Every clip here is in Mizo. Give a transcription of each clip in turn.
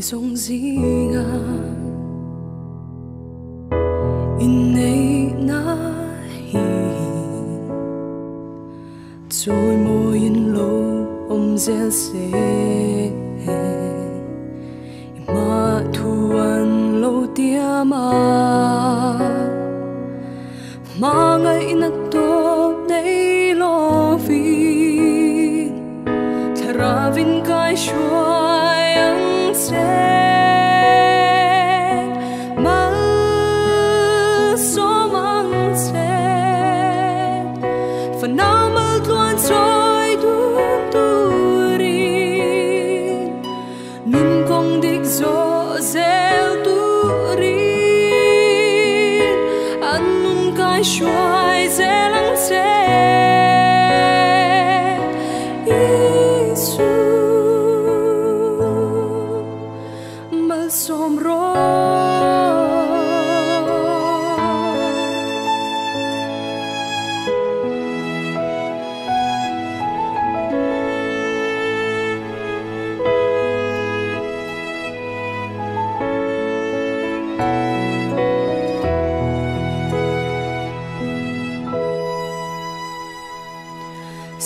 Zong zinga Inei na hi Trôi môi in lo om zel se Ma thuan lo tia ma Ma ngai na top nei lo vi Thara vin kai shuai ang che Mal so mang che Fanau mal tuan trôi dun turin Nun kong dik zo zel turin An nun kai shuai zel ang che Isu mal som ro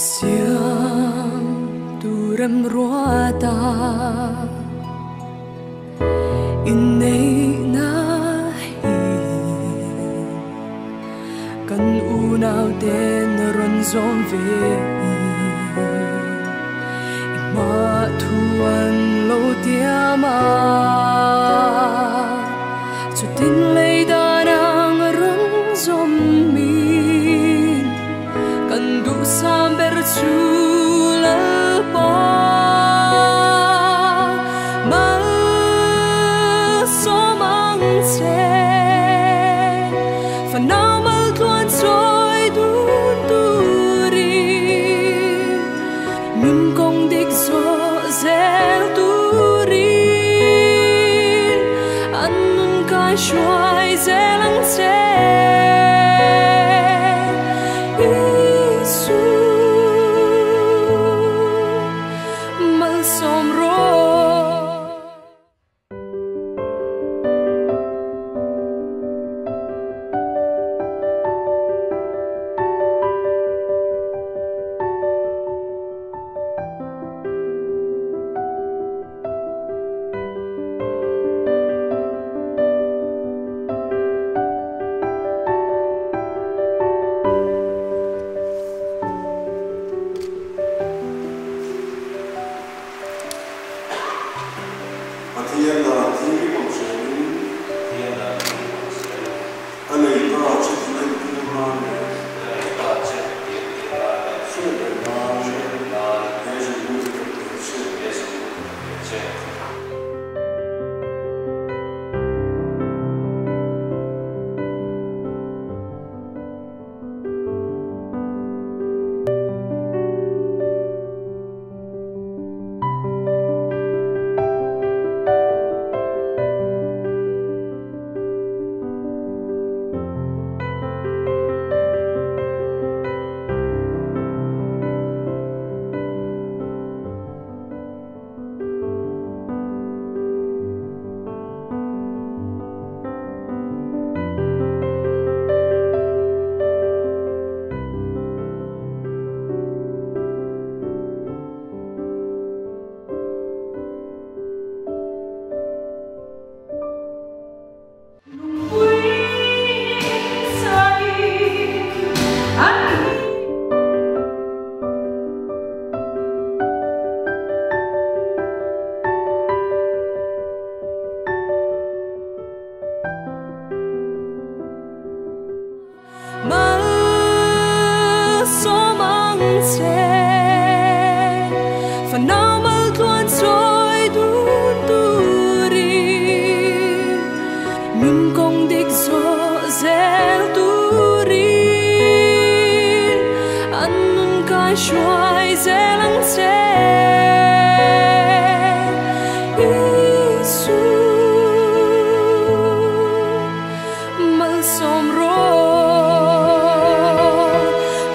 Siam turem ruata Inei na hi Kan unau ten ron zom ve Ma thuan lo tia ma Chu tin lei danang ron zom min Kan du sam ber chu la pa Mal so mang che Fanau mal tuan trôi dun turin Nun kong dik zo zel turin An nun kai shuai zel ang che Isu mal som ro Mal so mang che Fanau mal tuan trôi dun turin Nun kong dik zo zel turin An nun kai shuai zel ang che Isu mal som ro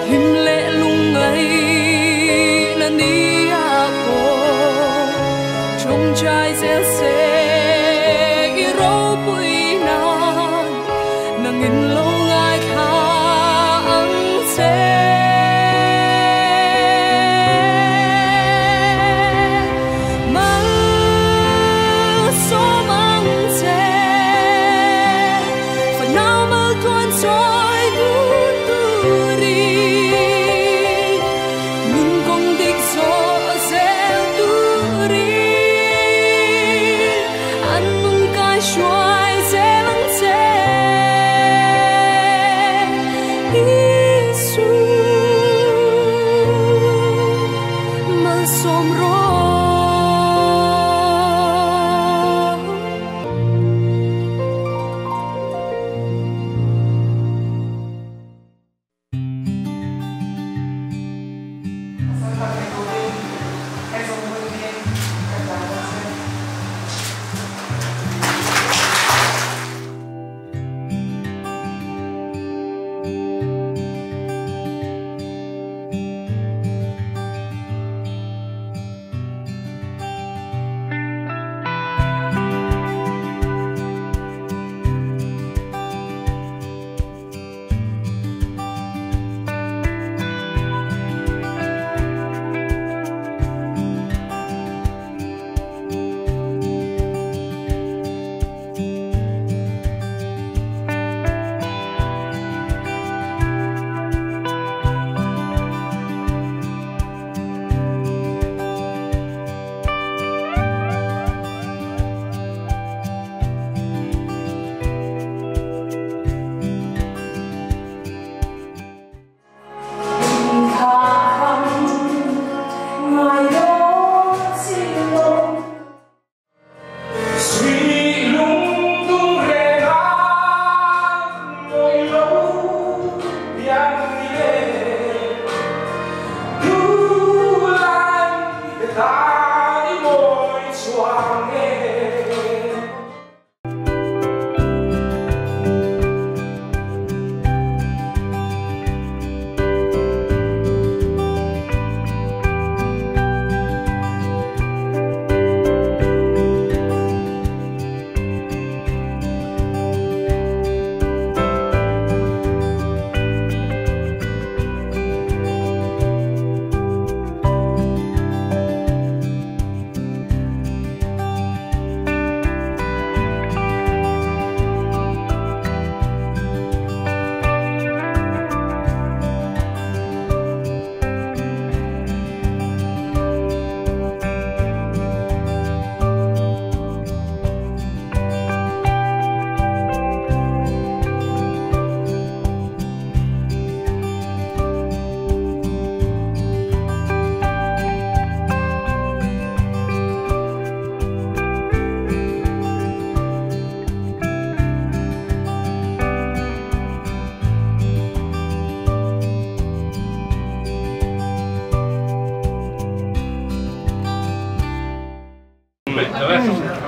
Him le lung ngai na ni a po Trong trai zel se. Ropuinan nangin lo ngaithla ang che. Malsawm ang che. Fanau maltluan chawi dun turin, nun kawng dik zawh zel turin, an nung kai hruai zel ang che. Isu malsawm rawh. Pasal ni turin he zungbun hi ka hlan a che.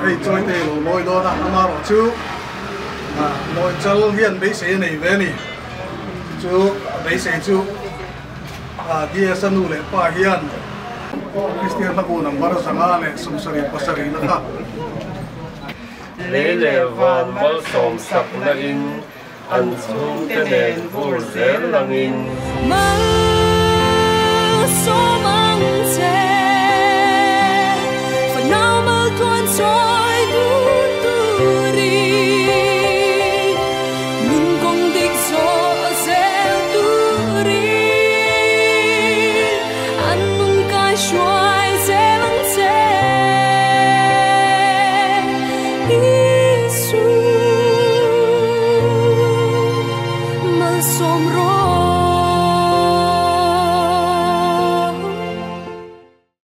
Hei Chawite lo lawi dawn a, amaherawh chu lawi chal hian beisei a nei ve a ni. Chu beisei chu DS-a nu leh pa hian Kristian hlabu number 577 na kha. Lei leh van malsawm sakna in an chhungte nen vur zel langin. Malsawm ang che, fanau maltluan chawi.